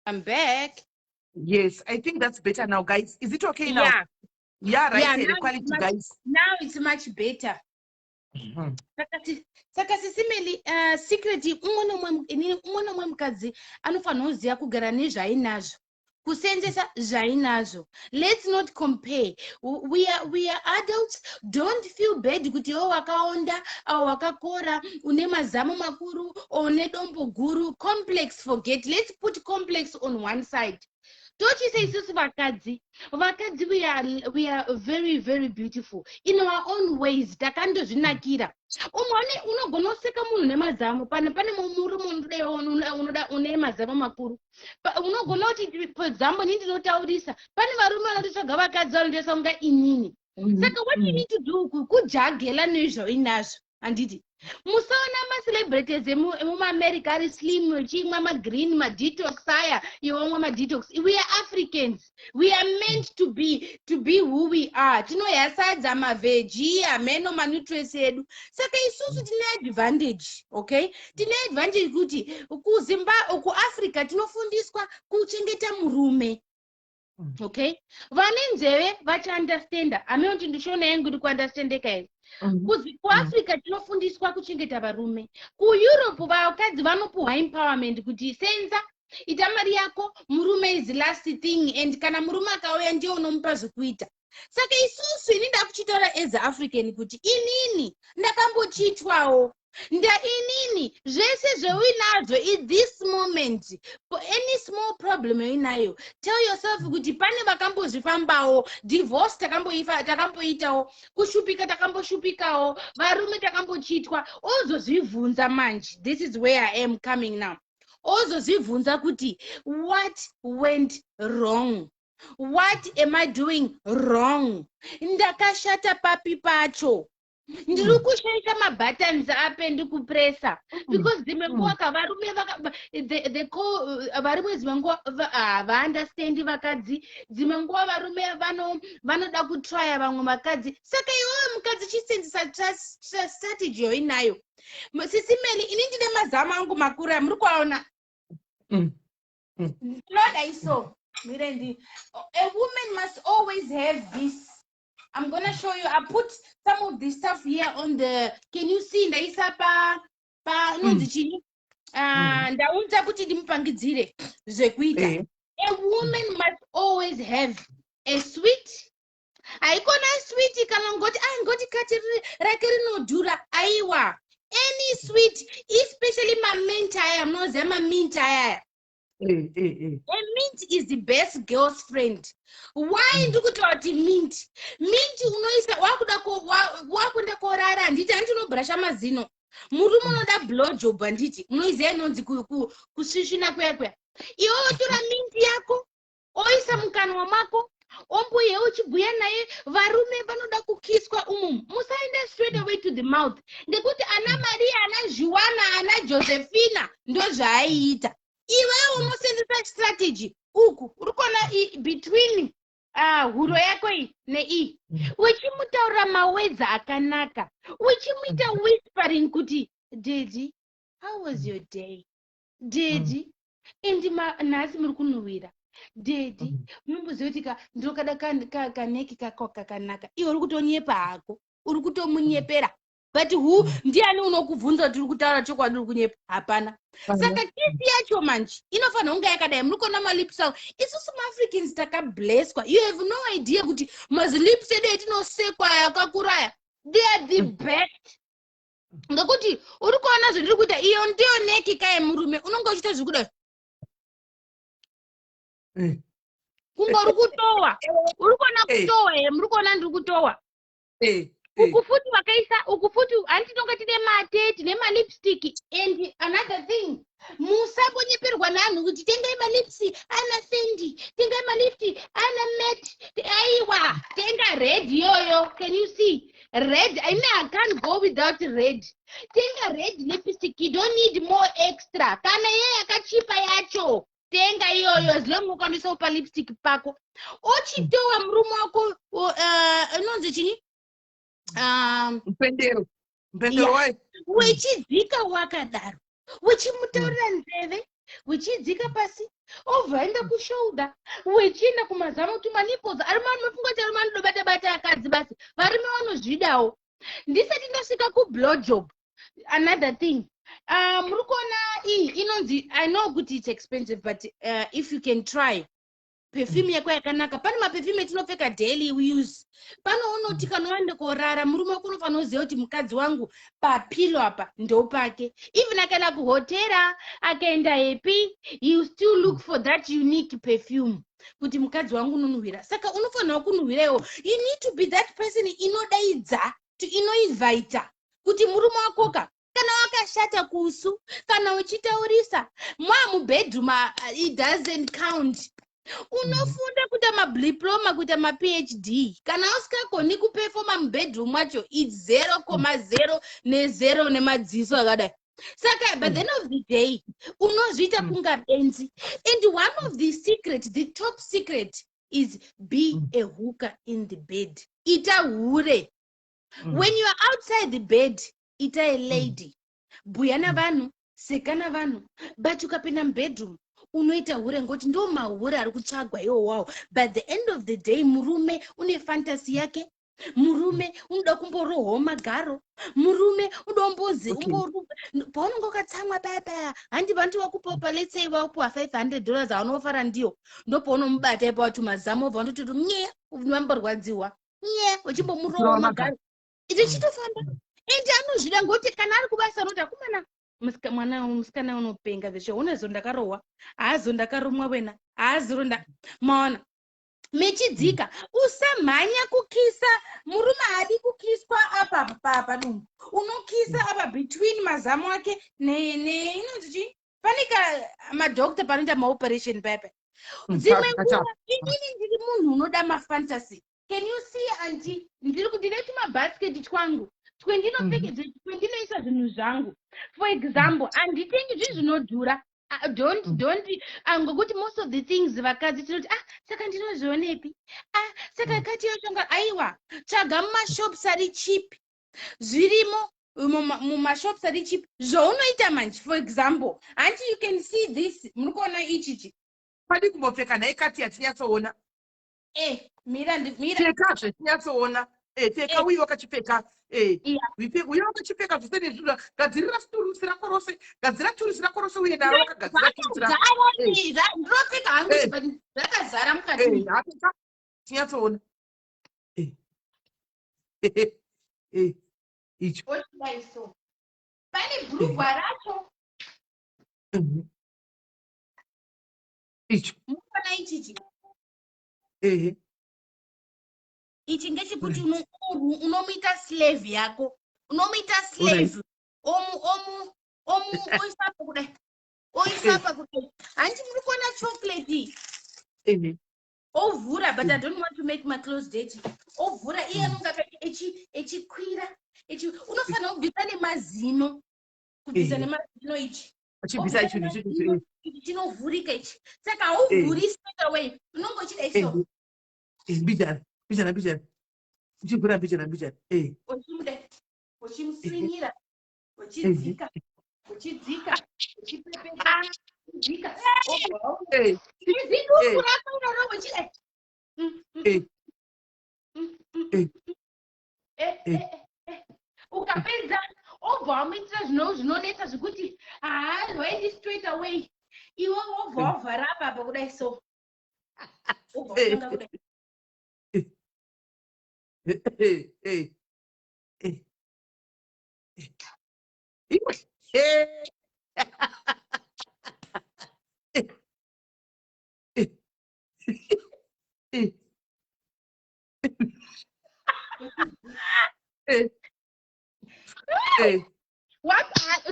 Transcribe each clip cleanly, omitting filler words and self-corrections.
I'm back. Yes, I think that's better now, guys. Is it okay now? Yeah. Yeah, right Yeah, here, now the it's quality, much, guys. Now it's much better. Saka Sisi Melly, secret, umwe nomwe, inini, umwe nomwe mukadzi anofanira kuziva kugara nezvainazvo, kusenzesa zvainazvo. Let's not compare. We are adults. Don't feel bad kuti iwe wakaonda au wakakora, une mazamu makuru or une dombo guru. Complex, forget. Let's put complex on one side. Tochise isusu vakadzi, we are very, very beautiful in our own ways. Takandozvinakira. Umwe unogona kuseka munhu nemazamu. Pane murume unoda une mazamu makuru. Unogona kuti, for example, ini ndinotaurisa, pane varume vanototsvaga vakadzi vanotoisa kunga inini. Saka what you need to do kujagela nezvainazvo, handiti? Musaona macelebrities emumaAmerica ari slim, echimwa magreen, madetox aya, iwe omwa madetox. We are Africans. We are meant to be who we are. Tinoya sadza, maveggie, ameno manutrients edu. Saka isusu tine advantage, okay? Tine advantage kuti kuAfrica tinofundiswa kuchengeta murume. Okay, vane nzeve vachiunderstanda. Ameno kuti ndishona yangu iri kuunderstandeka here? KuAfrica tinofundiswa kuchengeta varume. KuEurope vakadzi vanopuhwa empowerment kuti senza, ita mari yako, murume is last thing, and kana murume akauya, ndiye unomupa zvekuita. Saka isusu, ini ndakuchitaura as African kuti inini ndakambochitwawo. Nda inini zvese zveuinazvo in this moment, for any small problem yoinayo, tell yourself kuti pane vakambozvifambawo. Divorce takamboitawo, kushupika takamboshupikawo, varume takambochitwa. Ozozvibvunza manje, this is where I am coming now, ozozvibvunza kuti, what went wrong? What am I doing wrong? Ndakashata papi pacho? Ndiri kushaisha mabuttons ape ndikupresa? Because dzimwe nguva ka varume they call varume, dzimwe nguva havaunderstandi vakadzi. Dzimwe nguva varume vanoda kutrya vamwe vakadzi. Saka iwewe mukadzi, chisenzesa strategy yoinayo. Sisi Melly, ini ndine mazamu angu makuru amuri kuaona. Ndinoda iso mirendi. A woman must always have this. I'm gonna show you. I put some of the stuff here on the, can you see? Ndaisa pa inonzi chii? Ndaunza kuti ndimupangidzire zvekuita. A woman must always have a sweet. Haikona sweet kana ngoti, ah, ngoti kati rake rinodhura. Aiwa, any sweet, especially mamint aya. Munoziva mamint ayaya? Eh. A mint is the best girl's friend. Why? Ndiri kutaura kuti mint unoisa wakuda wakuenda korara, handiti? Handiti unobrasha mazino? Murume unoda blowjob, handiti? Munoiziva inonzi kusvisvina kuya kuya. Iwe wotora mint yako, oisa mukanwa mako, ombuye uchibhuya naye. Varume vanoda kukiswa umumu. Musaenda straight away to the mouth, ngekuti ana Maria, ana Juana, ana Josephina ndozvaaiita. Iwewe unosenzesa strategy uku uri kuona between huro yako iyi neiyi, uchimutaurira mawords akanaka, uchimuita whispering kuti, "Daddy, how was your day, daddy? And nhasi muri kunhuhwira, daddy. Unomboziva kuti ndinokada kaneck kako kakanaka." Iwe uri kutonyepa hako, uri kutomunyepera, but who, ndiani unokubvunza kuti uri kutaura chokwadi, uri kunyepa? Hapana. Saka kiss yacho manje inofanira kunge yakadai. Muri kuona malips avo? Isusu maAfricans takablesswa. You have no idea kuti mazilips edu etinosekwa aya akakura aya, they are the best, ngekuti uri kuona zvandiri kuita, iyo ndiyo neck kaye murume. Unonge uchiita zvekudai kunge uri kutowa. Uri kuona kutowa here? Muri kuona ndiri kutowa? Eh. Uku futi vakaisa uku futi, handiti tonga tine mate, tine malipstick. And another thing, musambonyeperwa neanhu kuti tengai malips ana Fendi, tengai malips ana Met. Aiwa, tenga red iyoyo. Can you see red? I mean, I can't go without red. Tenga red lipstick. You don't need more extra. Kana iye yakachipa yacho, tenga iyoyo, as long ukwanisa upa lipstick pako, ochitowa murume wako. Inonzi chinyi? Mupendero, mupendero wayo. Wechidzika wakadaro, uchimutaurira nzeve, uchidzika pasi. Obva aenda kushoulder, wechienda kumazamu, tumanipples. Arume anofunga kuti arume anodobata bata akadzi basi. Varume vanozvidawo. Ndisati ndasvika kublowjob, another thing, muri kuona iyi inonzi, I know kuti it's expensive, but if you can try perfume yako yakanaka, pane maperfume etinopfeka daily use. Pano unoti kana waende korara, murume wako unofanira kuziva kuti mukadzi wangu papillow apa ndopake. Even akaenda kuhotera, akaenda happy, you still look for that unique perfume kuti mukadzi wangu unonhuhwira. Saka unofanira kunhuhwira iwo. You need to be that person inodaidza, inoinvita kuti murume wakoka. Kana wakashata kusu, kana uchitaurisa mwamubedroom, it doesn't count. Unofunda kuita madiploma, kuita maPhD, kana usingagoni kuperforma mubedroom macho, it's 0,0 nezero nemadziso akadai. Saka by the end of the day unozviita kunga benzi. And one of the secret, the top secret is be a hooker in the bed. Ita hure. When you are outside the bed, ita a lady, bhuya navanhu, seka navanhu, but ukapinda mubedroom unoita hure, ngoti ndo mahure ari kutsvagwa iwowawo. But the end of the day, murume une fantasy yake. Murume unoda kumborohwawo magaro. Murume unoda kumbozi paunenge wakatsamwa paya paya, handi vanti wakupopa, let's say wakupiwa $500 aunofara ndiyo, ndopaunomubata ipa wati mazamu, obva wandototi nye, unomborwadziwa nye, uchimbomurohwa magaro, zvichitofamba. Ende anozvida, ngokuti kana ari kubasa anoti, "Akomana, mwana musikana unopenga zveshe, unezo ndakarohwa, haazo ndakarumwa wena, haaziro nda maona." Mechidzika, usamhanya kukisa. Murume haadi kukiswa apa padumbu. Unokisa apa between mazamu ake ne inonzi chii, pane ka madhokta panoita maoperation paipa. Dzimwe nguva inini ndiri munhu unoda mafantasy. Can you see, anti ndiri ndine tumabhasiketi twangu twendinopfekedza, twendinoisa zvinhu zvangu? For example, handitengi zvinhu zvinodhura. Don't don't ngokuti most of the things vakadzi tinoti, "Ah, saka ndinozvionepi? Ah, saka kati yoshonga." Aiwa, tsvaga mumashops ari cheap, zvirimo mumashops ari cheap. Zvaunoita manje, for example, hanti you can see this, muri kuona ichichi? Padi kumbopfeka nhai kati yatinyatsoona. Mira, mira. Pfekazve tinyatsoona. Pfeka. Uye wakachipfeka. Uye wakachipfeka zvose nezvinhu. Gadzirira turusi rako rose, gadzira turusi rako rose uye naro wakagadzira turusi rako. Ndinopfeka hangu, but zvakazara mukati. Hapfeka tinyatsoona. Icho. Ochidai so, pane bhurugwa racho. Icho. Munoona ichichi? Ehe. Ichi ngechekuti unomuita slave yako, unomuita slave, omu omu omu oisapa kudai, oisapa kudai. Hanti muri kuona chocolate iyi? Ehe. Ovhura, but I don't want to make my clothes dirty. Ovhura, iye anonge echikwira unofanira kubvisa nemazino, kubvisa nemazino ichi. Achibvisa icho Obvisa necho. nemazino, ichi chinovhurika ichi, saka hauvhuri straight away, unonge uchidai so. Mbijana mbijana mbijana, uchivhura mbijana mbijana. Uchimuda, uchimuswinyira, uchidzika, uchidzika, uchipepeta, uchidzika, obva izidumbu rako iroro, uchidai. Ukapedza obva wamuitira zvinonetsa zvekuti haawaendi straight away. Iwe wobva wavhara apa apa kudai so, obva watanga kudai. Iwe.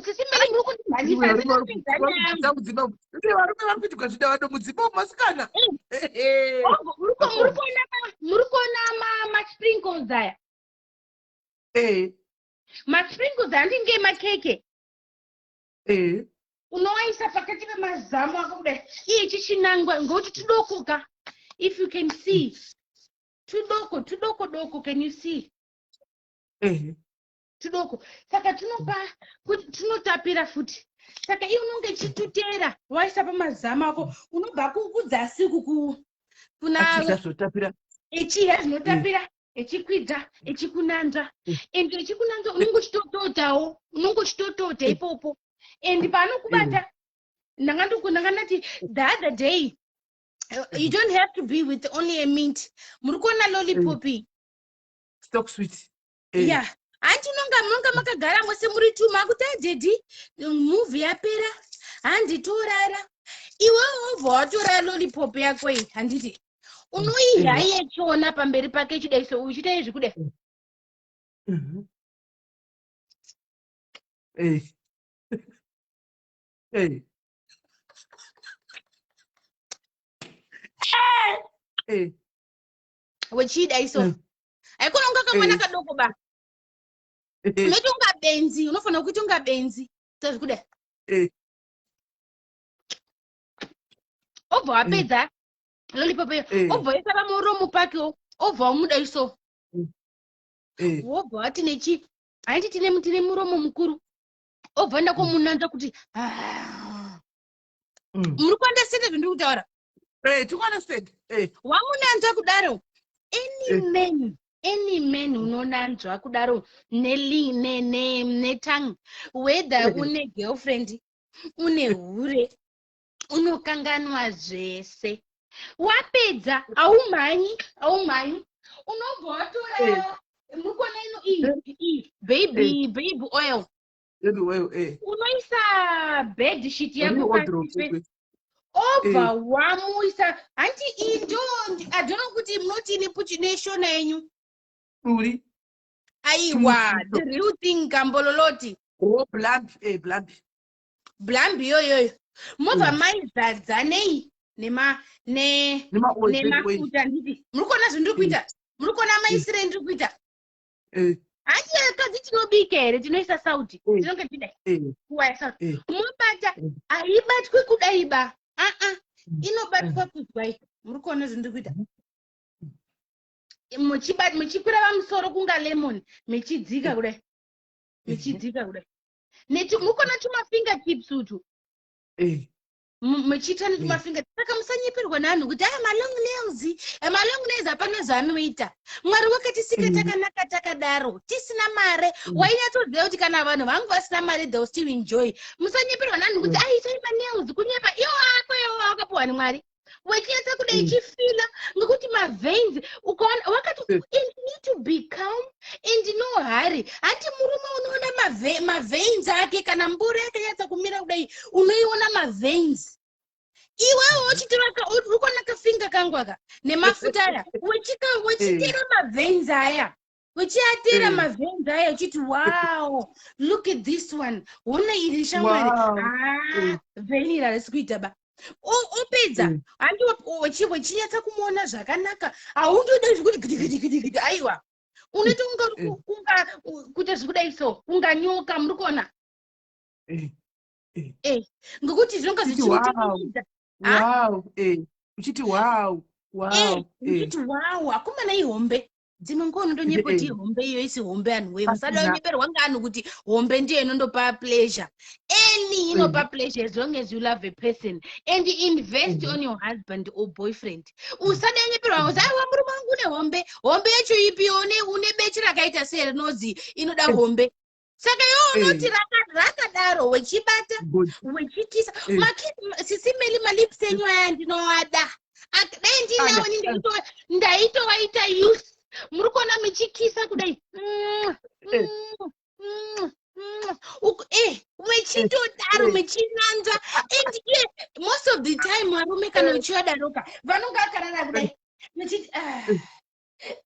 Sisimberi, muri kundimhanyisa, ndinopedza nyaya yangu. Mudzimba, varume vari kuitirwa zvida vado mudzimba masikana. Muri kuona masprinkles aya? Masprinkles handinge makeke. Unowaisa pakati pemazamu ako kudai. Iye chichinangwa ngokuti tudoko ka, if you can see, tudoko tudoko doko, can you see? Eh. Tudoko, saka tunopa kuti tunotapira futi. Saka iye unonge ichitutera waisa pamazamu ako, unobva kudzasi uku kuna Achidya zvotapira. Echidya zvinotapira, echikwidza, echikunanzva. And echikunanzva, unonge uchitototawo, unonge uchitotota ipopo. And paanokubata, ndanga ndati the other day, you don't have to be with only a mint. Muri kuona lollipop iyi? Stock sweet. Yeah, hanti unonga makagara mose muri two, makuti, "Adaddy, movie yapera, handitorara." Iwewe wobva watora lollipop yako iyi, handiti? Unoidya iye chiona pamberi pake, chidai so, uchiita izvi kudai. Wechiidai so. Haikona unga kamwana kadoko ba. Unoita unga benzi, unofanira kuita unga benzi sezvikudai. Obva wapedza lollipop iyo, obva waisa pamuromo pakewo, obva wamudai so. Wobva wati nechi, haiti tine muromo mukuru, obva enda komunanzva kuti, "Ah." Muri kuunderstanda zvandiri kutaura? Tikuunderstand. Wamunanzva kudaro, any man, any man unonanzva kudaro netongue, whether une girlfriend, une hure, unokanganwa zvese. Wapedza, haumhanyi, haumhanyi, unobva watora, muri kuona ino iyi baby oil. Baby oil. Unoisa bed sheet yako Ri pasi wardrobe. Obva wamuisa, hanti iyi ndo, I don't know kuti munoti nepuchi neshona yenyu. Duri. Aiwa. Chimuchiso. The real thing, kambololoti. Oh, blambi, blambi. Blambi iyoyoyo, mobva maizadza nei? Nema ne Nema oil, baby oil. Nemafuta, nditi muri kuona zvandiri kuita? Muri kuona maisire ndiri kuita? Hanti akadzi tinobika here? Tinoisa sauti. Tinonge tidai kuwaya sauti. Mobata. Haibatwi kudai ba, aa, inobatwa kuzwai. Muri kuona zvandiri kuita? Muchikwira pamusoro kunga lemon, michidzika kudai, michidzika kudai. Muri kuona tumafinger tips utu? Muchiita netumafinger. Saka musanyeperwa nevanhu kuti aya malong nails, malong nails hapana zvaanoita. Mwari wakatisika takanaka takadaro, tisina mare. Wainyatsoziva kuti kana vanhu vangu vasina mare, they will still enjoy. Musanyeperwa nevanhu kuti aitai manails, kunyepa. Iwo ako, iwo wakapiwa nemwari, wechinyatsa kudai, chifila ngekuti maveins ukaona wakati and you need to be calm and no hurry. Hanti murume unoona maveins ake, kana mboro yakanyatsa kumira kudai, unoiona maveins. Iwewe uchitora, uri kuona kafinga kangu aka nemafuta aya, wechitera maveins aya, uchiatera maveins aya, uchiti, "Wow, look at this one, hona iri shamwari." Wow. Ah, vein iri harisi kuita ba. Opedza, handi wechinyatsa kumuona zvakanaka, haundode zvekuti gidigidigidigidi, aiwa. Unoita kunga kunga kuita zvekudai so, kunga nyoka. Muri kuona? Ngekuti zvinonga Uchiti, "Wow." zvichimutikidza. Ah? Wow. Uchiti, "Wow. Wow." Uchiti, "Wow, akomana, ihombe." Dzimwe nguva unondonyepa kuti ihombe iyo isi hombe. Anhu wee, musada Pasina. kunyeperwa ngeanhu kuti hombe ndiyo inondopa pleasure. Any inopa pleasure as long as you love a person and invest on your husband or boyfriend. Usada nyeperwa kuti, "Aiwa, murume wangu une hombe." Hombe yacho ipi? Une beche rakaita sei rinonzi inoda hombe? Saka iwe unoti rakadaro, wechibata, Good. wechikisa. Sisimeli, malips enyu aya ndinoada. Dai ndinawo Ada. ni ndaitowaita use. Muri kuona michikisa kudai? Wechitodaro, mechinanzva. And iye most of the time varume kana uchivadaroka, vanonge vakarara kudai, muchiti, "Ah,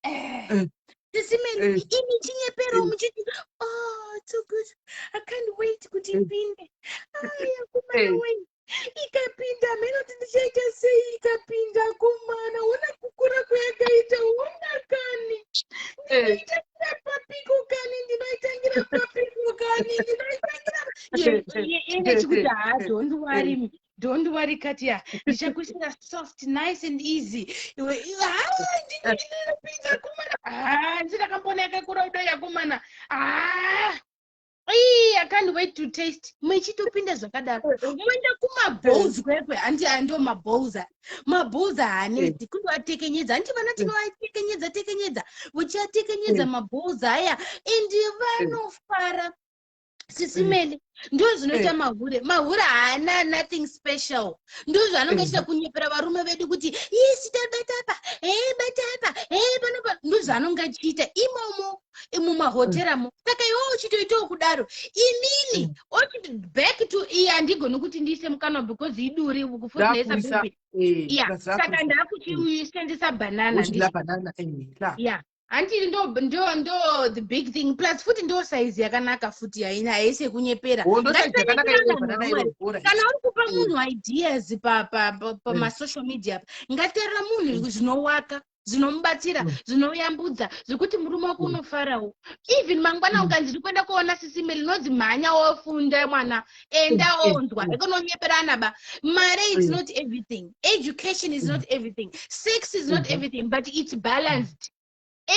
eh." Sisimeli, imi chinyepero, muchiti, "Oh, it's so good, I can't wait kuti ipinde. Aya kumana wei, ikapinda mhenoti ndichaita sei? Ikapinda komana, ona kukura kwayakaita, ona kani. Ndinoitangira papiko kani? Ndinoitangira papiko kani? Ndinoitangira?" Iye chikuti, "Ha, don't worry, don't worry, Katia, ndichakuisira soft, nice and easy." Iwe, ha, ndinopinza kumana, ha, ndinakambona yakakura kudai, akomana, ha. Ii, I can't wait to taste. Muchitopinda zvakadaro. Moenda kumabowls kwekwe, hanti ando mabowls. Mabowls haanetsi kundoatekenyedza. Hanti vana tinoatekenyedza tekenyedza. Uchiatekenyedza mabowls aya and vanofara. Sisi Melly, ndo zvinoita mahure. Mahure haana nothing special. Ndo zvaanonge achiita kunyepera varume vedu kuti yes, tabata apa, he bata apa, he panopa. Ndo zvaanonge achiita imomo mumahoteramo. Saka iwewe uchitoitawo kudaro, inini ochiti back to iye, handigoni kuti ndiise mukanwa because iduri kufutinesa. Ndakuisa, Baby, yeah, saka ndakuchishandisa banana. Uchidla banana, la. Yeah, handiti ndo the big thing. Plus futi ndo size yakanaka futi, haina, haisi yekunyepera. Oh, ndo size yakanaka Ngatisanyeperana, iyo banana Mwari. iyo. Alright. Kana uri kupa munhu ideas pamasocial media apa, ngateerera munhu zvinowaka, zvinomubatsira, zvinoyambudza, zvekuti murume wako unofarawo. Even mangwana ukanzi ndiri kuenda kuona Sisi Melly, inonzi mhanya wofunda mwana, enda onzwa ekononyeperana ba. Mari, it's not everything. Education is not everything. Sex is not everything, but it's balanced.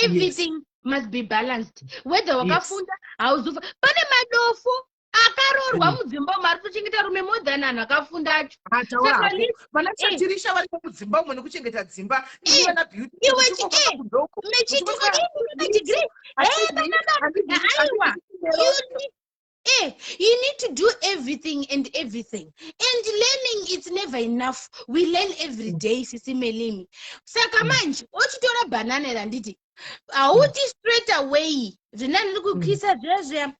Everything must be balanced. Whether wakafunda, hauzofa. Pane madofo akaroorwa mudzimba umu ari kutochengeta rume more than anhu akafunda acho. Ah, taura Saka hako. Vana chatirisha variko mudzimba umo nekuchengeta dzimba. Eh, Vana Beauty iwe muchingobva kudoko. Mechiti Muchingosvika- degree. Aiwa. You need to do everything and everything, and learning, it's never enough. We learn every day, Sisi Melly. Saka manje uchitora banana randiti, hauti straight away zvinani ndiri kukisa zviya zviya.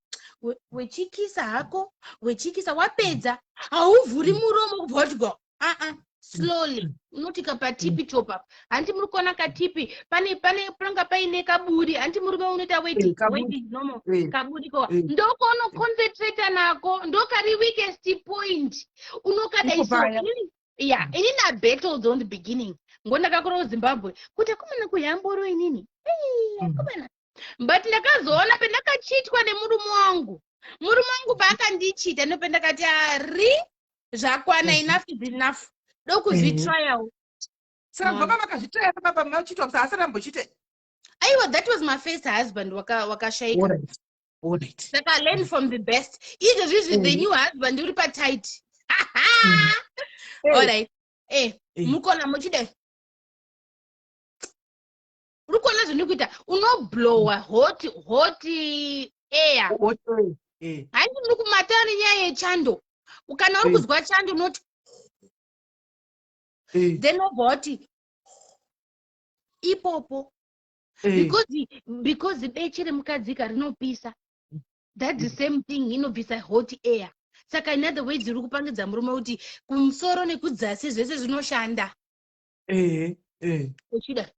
Wechikisa hako, wechikisa, wapedza, hauvhuri muromo kubva wati go. Aa, slowly. Unoti kapatipi top apa, hanti muri kuona katipi, pane panonga paine kaburi, hanti murume unoita weti Kaburi. Weti normal. Kaburi ko ndokwaunoconcentrata nako, ndokari weakest point unokadai. Iko So paya. Yeah, inini I battled on the beginning ngo ndakakura kuZimbabwe kuti akomana kuyamboro inini. Ei, akomana, but ndakazoona pendakachitwa nemurume wangu. Murume wangu paakandichita, ndopendakati ari zvakwana, enough is enough, dokuzvitryawo. Saka baba vakazvitraya baba machitwa kusa asati ambochite? Aiwa, that was my first husband wakashaika. Saka learn from the best. Izvozvizvi the new husband uri patight. Alright, mukona muchida, uri kuona zvandiri kuita, unoblowa hot hot air. Hot air. Hanti muri kumatana nenyaya yechando? Kana uri kuzwa chando, unoti then wobva wati ipopo because beche remukadzika rinopisa. That's the same thing, inobvisa hot air. Saka in other words, uri kupangidza murume kuti kumusoro nekudzasi zvese zvinoshanda. Uchida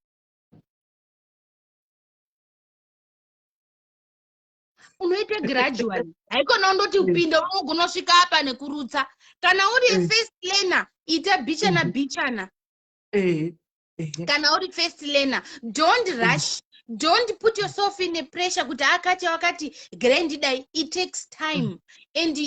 unoita gradually, haikona undoti upinde unogonosvika apa nekurutsa. Kana uri first learner, ita bichana bichana. Kana uri first learner, don't rush, don't put yourself in a pressure kuti akati wakati grand dai. It takes time, and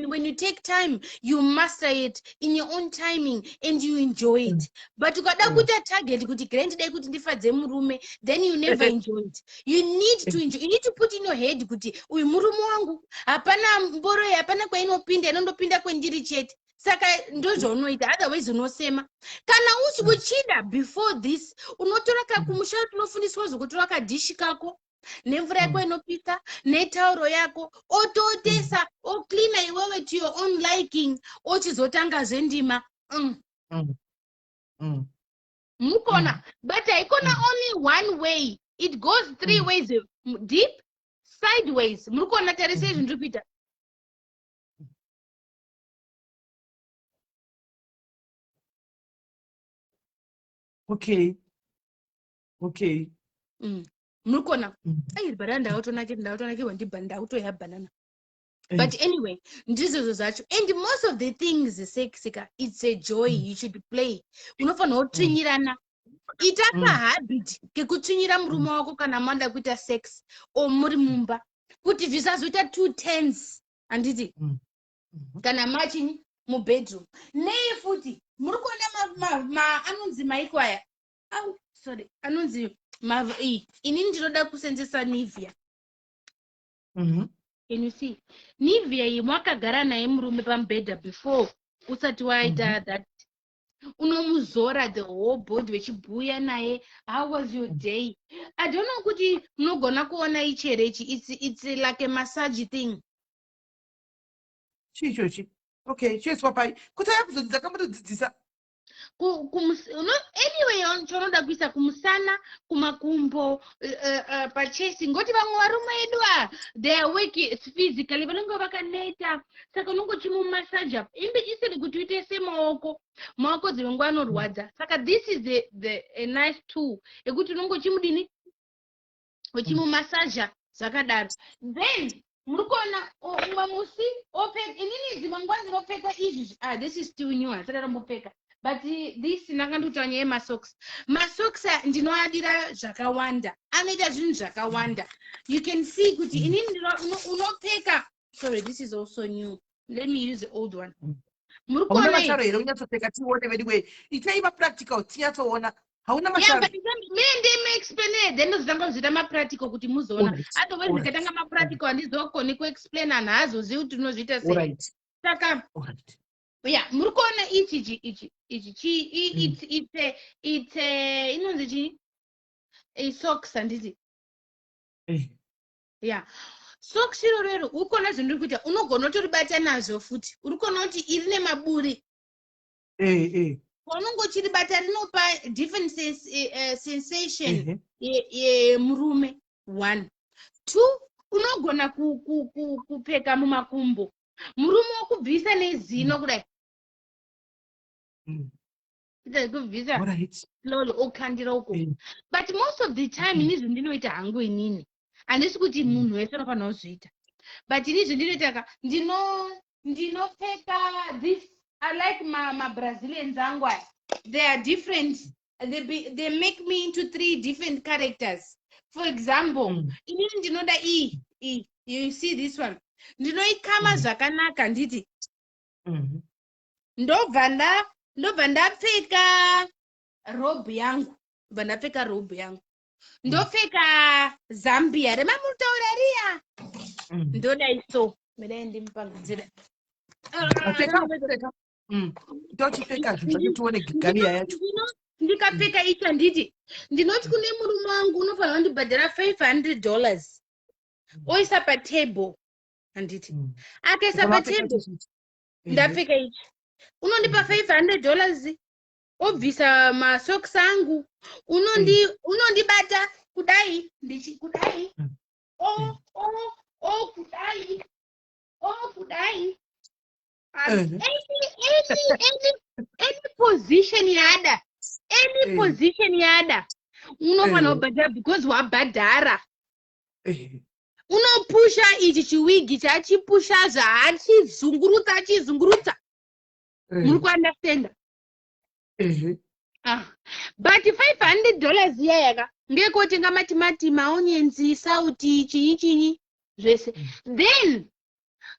when you take time, you master it in your own timing and you enjoy it. But ukada kuita target kuti grand dai kuti ndifadze murume, then you never enjoy it. You need to enjoy. You need to put in your head kuti uyu murume wangu, hapana mboro iyi, hapana kwainopinda, inondopinda kwendiri chete. Saka ndozvaunoita, otherwise unosema. Kana usi uchida, before this unotora kakumusha, tinofundiswa zvokutora kadhishi kako nemvura yako inopisa netauro yako, ototesa, ocleana iwewe to your own liking, ochizotangazve ndima. Mukona, but haikona only one way. It goes three ways, deep, sideways. Muri kuona? Tarisei zvindiri kuita. Muri kuona? Ai, banana ndautonakirwa ndautoya banana. But anyway, ndizvozvo zvacho. And most of the things, sex ka, it's a joy. You should play. Unofanira kutsvinyirana. Ita kahabit kekutsvinyira murume wako kana mada kuita sex or muri mumba, kuti zvisazoita too tense, handiti? Kana machinyi mubedroom nei futi, muri kuona anonzi maiko aya? Au, sorry, anonzi inini ndinoda kusenzesa Nivea. Can you see Nivea iyi? Wakagara naye murume pamubhedha before usati waita that, unomuzora the whole body, vechibhuya naye, "How was your day?" I don't know kuti munogona kuona ichi here ichi. It's like a massage thing. Chii ichochi? Okay, choiswa pai kuti aya kuzodzidza kamutodzidzisa? Anyway, chaunoda kuisa kumusana, kumakumbo, pachest, ngoti vamwe varume edu a they are weak physically, vanenge vakaneta, saka unonge uchimumasaja imbi isiri kuti uite semaoko, maoko dzimwe nguva anorwadza. Saka this is a nice tool yekuti unonge uchimudini, uchimumasaja zvakadaro. Then muri kuona umwe musi inini dzimwe nguva ndinopfeka izvi. Ah, this is still new, hasati ndambopfeka, but this ndanga ndikutaura nyaya yemasocks. Masocks aya ndinoadira zvakawanda, anoita zvinhu zvakawanda. You can see kuti inini unopfeka, sorry, this is also new, let me use the old one. Muri Hauna kuona masharo here unyatsopfeka tione? Veduwe, itai mapractical tinyatsoona. Hauna Yeah, masharo? but mine ndimuexplainere, then ndozotanga kuzoita mapractical kuti muzoona. Otherwise ndikatanga mapractical handizokoni kuexplain, anhu haazozivi kuti unozviita sei. Saka ya, muri kuona ichi ichi chi it's a inonzi chii? A socks, handiti? Eh. Ya, socks iroro uri kuona zvandiri kuita, unogona kutoribata nazvo futi. Uri kuona kuti iri nemaburi? Eh. Paunonge uchiribata rinopa different sensation yemurume. One, two, unogona kupfeka mumakumbo, murume wokubvisa nezino kudai. Ita kubvisa slowly, okandira uko. But most of the time ini zvindinoita hangu inini, handisi kuti munhu wese unofanira kuzviita, but ini zvindinoita ka, ndinopfeka this. I like maBrazilians angu aya. They are different, they make me into three different characters. For example, inini ndinoda iyi iyi. You see this one? Ndinoikama zvakanaka, nditi ndobva ndapfeka robe yangu, ndobva ndapfeka robe yangu, ndopfeka zambia remamutaura riya. Ndodai so, midai ndimupangidzira. Pfeka, pfeka. Tochipfeka zvinhu zvacho tione gigaliya yacho. Ndikapfeka ichi, handiti ndinoti kune murume wangu, unofanira kundibhadhara $500, oisa patable, handiti? Akaisa Saka mapfeka patable chichi. Ndapfeka ichi, unondipa $500, obvisa masocks angu, unondibata kudai, ndichi kudai, o kudai, o kudai. Any position yada, any position yada, unofanira kubhadhara because wabhadhara. Unopusha ichi chiwigi chachipusha zvaachizungurutsa, achizungurutsa. Muri kuunderstanda? Ehe. Ah. But $500 iya yaka ngekotenga matimati, maonions, sauti, chinyi chinyi zvese. Then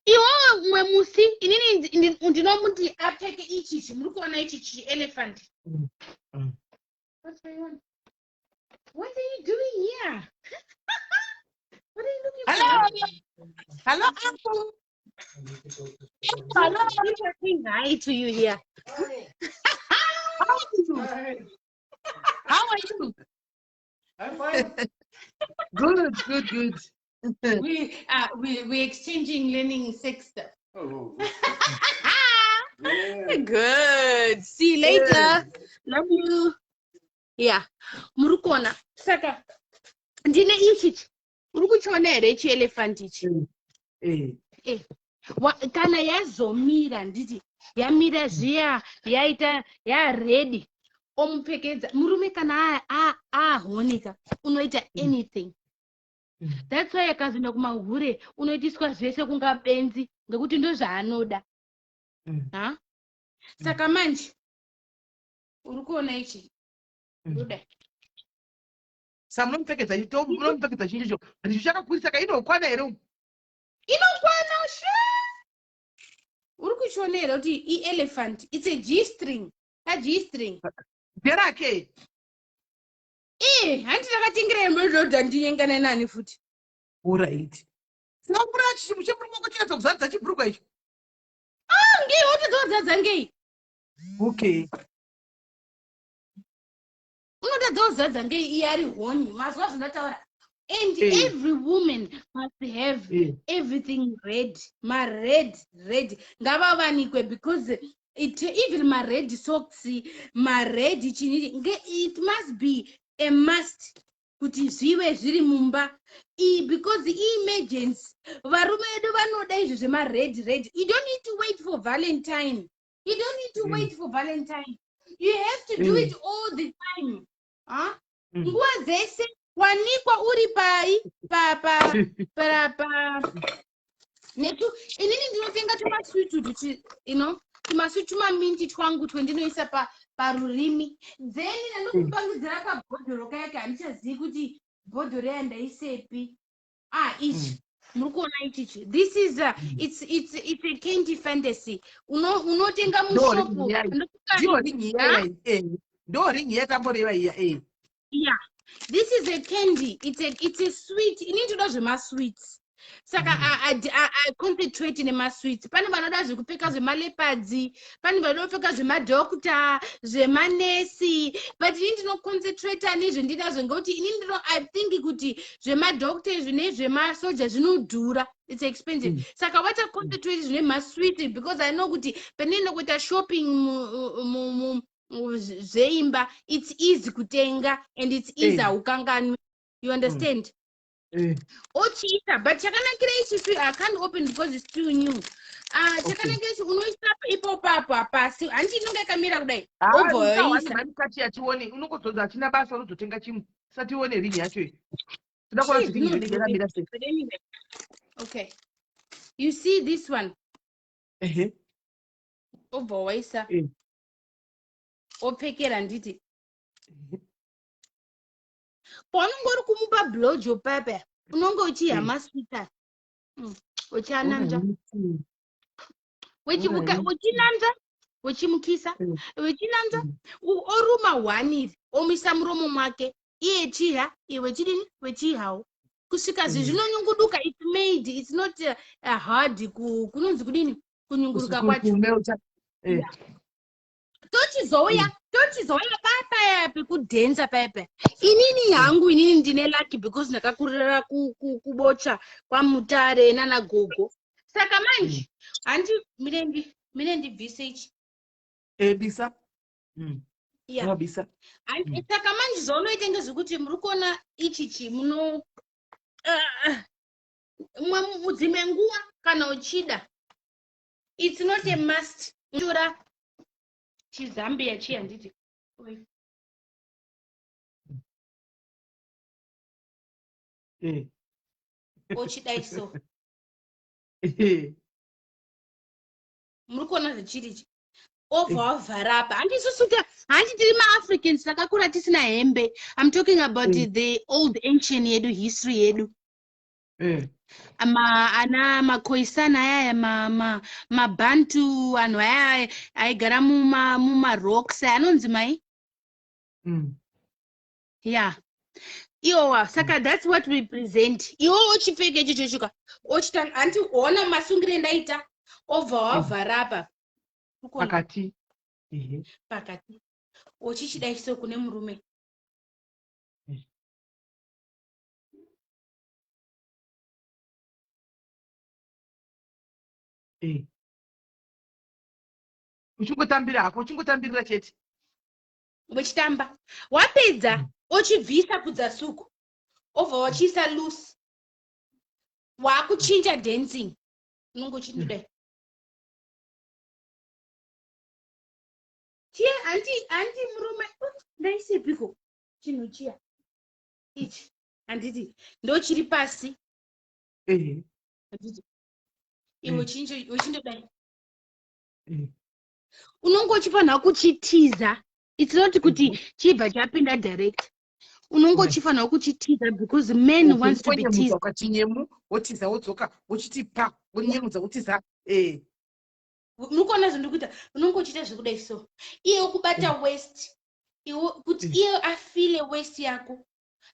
iwowe umwe musi inini ndinomuti apfeke ichi ichi. Muri kuona ichi chielephant? What's going on? What are you doing here? What are you looking for? Hello. Hello, uncle. Hello. People are saying hi to you here. How are you? How are you? I'm fine. Good, good, good. We exchanging learning sex stuff. Oh. Yeah. Good. See you later. Love you. Yeah. Muri kuona. Saka ndine ichi. Uri kuchiona here chielephant ichi? Eh. Kana yazomira, nditi yamira zviya, yaita yaready, omupfekedza murume. Kana ahonika, unoita anything. That's why akazoenda kumahure unoitiswa zvese kunga benzi, ngekuti ndozvaanoda. Ha, saka manje uri kuona ichi? Ndoda Sa munomupfekedza munomupfekedza chinhu icho, ndicho chakakurisa ka, inokwana here umu? Inokwana sha. Uri kuchiona here kuti ielephant? It's a G string, ka G string. Nderake? Eh, handi takatengera hembe, ndodha ndinyengana nani futi? Alright. Saka mvura yacho chemurume wako chinatsa kuzadza chibhurugwa icho. Ah, ngei wotadza kuzadza ngei? Okay. Unotadza kuzadza ngei iye ari honi mazuva zvandataura. And every woman must have everything red, mared red ngavavanikwe because it, even mared socks, mared chinini, it must be a must kuti zvive zviri mumba because iemergency. Varume vedu vanoda izvi zvemared red. You don't need to wait for Valentine. You don't need to wait for Valentine. You have to do it all the time, huh? Nguva dzese wanikwa uri pai pa pa pa pa netu. Inini ndinotenga tumaswiti tuchi tumaswiti tumaminti twangu twendinoisa parurimi, then ndanokupangidzira kabhodhoro kaya. Handichazivi kuti bhodhoro yaya ndaisepi. Ah, ichi muri kuona ichichi, this is a, it's a candy fantasy. Unotenga mushopu. Ndiyo ringi iya, ndo ringi yatamboreva iya. Yeah, this is a candy. It's a sweet. Ini ndoda zvemasweets, saka I concentrate nemasweets. Pane vanoda zvekupfeka zvemaleopards, pane vanoda kupfeka zvemadhokta, zvemanesi, but ini ndinoconcentrata nezvendinazvo ngekuti ini ndino, I think kuti zvemadhokta izvi nezvemasoja zvinodhura, it's expensive. Saka vachaconcentrate zvine masweet because I know kuti pandinoenda kuita shopping zveimba, it's easy kutenga and it's easy, haukanganwi, you understand? Ochiita, but chakanakira ichi, I can't open because it's too new. Chakanakira ichi, unoisa ipopapo pasi, hanti inonge yakamira kudai, obva waisa. Kati yatione, unongozodza, hachina basa, unozotenga chimwe tisati ione ringi yacho iyi. Toda kuona kuti ringi inenge yakamira sei. But anyway, okay, you see this one? Ehe. Obva waisa, opfekera, nditi paunenge uri kumupa blowjob pepe, unonge uchiha maswita, uchananzva, uchinanzva, uchimukisa, uchinanzva, oruma one iri, omuisa muromo mwake, iye chiha, iwe chidini, wechihawo kusvika zvi zvinonyunguduka. It's made, it's not hard kunonzi kudini, kunyunguruka kwacho. Kumelta. Tochizouya paya pekudhenza paya. Inini hangu, inini ndine lucky because ndakakurira kubocha kwaMutare nana gogo. Saka manje handi mire ndibvise ichi. Bisa. Yeah. Unobisa. Saka manje zvaunoita ngezvekuti muri kuona ichichi muno dzimwe nguva kana uchida, it's not a must, tora chizambia chiya, nditi. Oi. Ochidai so. Muri kuona zvechiri ichi, obva wavhara apa. Handisusu handi tiri maAfricans takakura tisina hembe. I'm talking about the old ancient yedu, history yedu. Ana maKhoisan ayaya, maBantu, vanhu aya aigara mumarocks anonzi mai. Yeah, iwowa. Saka that's what we present. Iwo uchipfeka icho chochoka, ochita, hanti ona masungiro endaita, obva wavhara apa. Urikuona? Pakati. Ehe. Pakati, uchichidai so kune murume. Uchingotambira hako, uchingotambirira chete. Uchitamba, wapedza, ochibvisa kudzasuku, obva wachiisa loose, waakuchinja dancing, unonge uchindodai chiye. Hanti murume, ndaisepiko chinhu chiya ichi? Handiti ndo chiri pasi? Ehe. Handiti iwe uchindodai, unonge uchifanira kuchitiza. It's not kuti chibva chapinda direct, unonge uchifanira kuchitiza because men wants to be teased. Ukachinyemu, wotiza, wodzoka, wochiti pa, wonyemudza, wotiza. Mukuona zvandiri kuita? Unonge uchiita zvekudai so, iye ukubata waist, iwe kuti iye afile waist yako,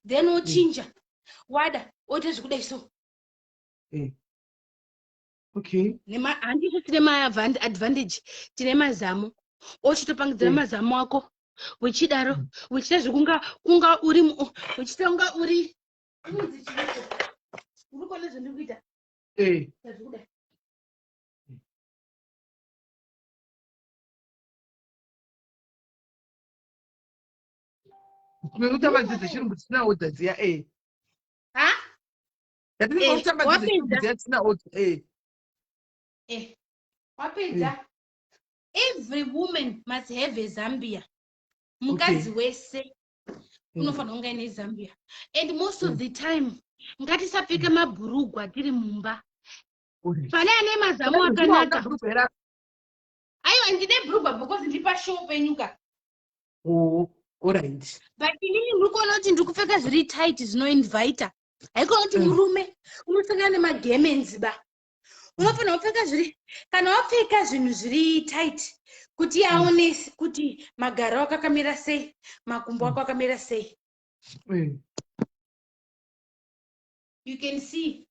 then wochinja, wada oita zvekudai so. Okay. Handiti tine maadvantage, tine mazamo, ochitopangidzira mazamo ako uchidaro, uchiita zvekunga kunga uri uchiita kunga uri inonzi chiiko? Uri kuona zvandiri kuita? Eh. Zvazvikuda. Tinotamba dzidzo dzechirungu tisina order dziya, eh. Ha? Yatinotamba dzidzo dzechirungu Wapedza. dziya tisina order, eh. Wapedza. Every woman must have a zambia. Mukadzi wese unofanira kunge aine zambia, and most of the time ngatisapfeka mabhurugwa tiri mumba. Pane ane mazamu akanaka. Aiwa, ndine bhurugwa because ndiri pashow penyuka. Oh, alright. But inini muri kuona kuti ndiri kupfeka zviri tight, zvinoinvita. Haikona kuti murume unosangana nemagemenzi ba. Unofanira kupfeka zviri, kana wapfeka zvinhu zviri tight, kuti aone kuti magaro ako akamira sei, makumbo ako akamira sei. You can see.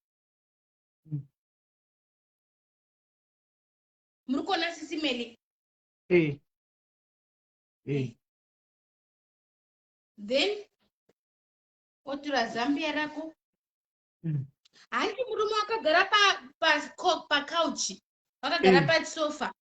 Muri kuona, Sisi Meli? Eh. Eh. Then otora zambia rako. Hanti murume wakagara pacouch, wakagara pasofa.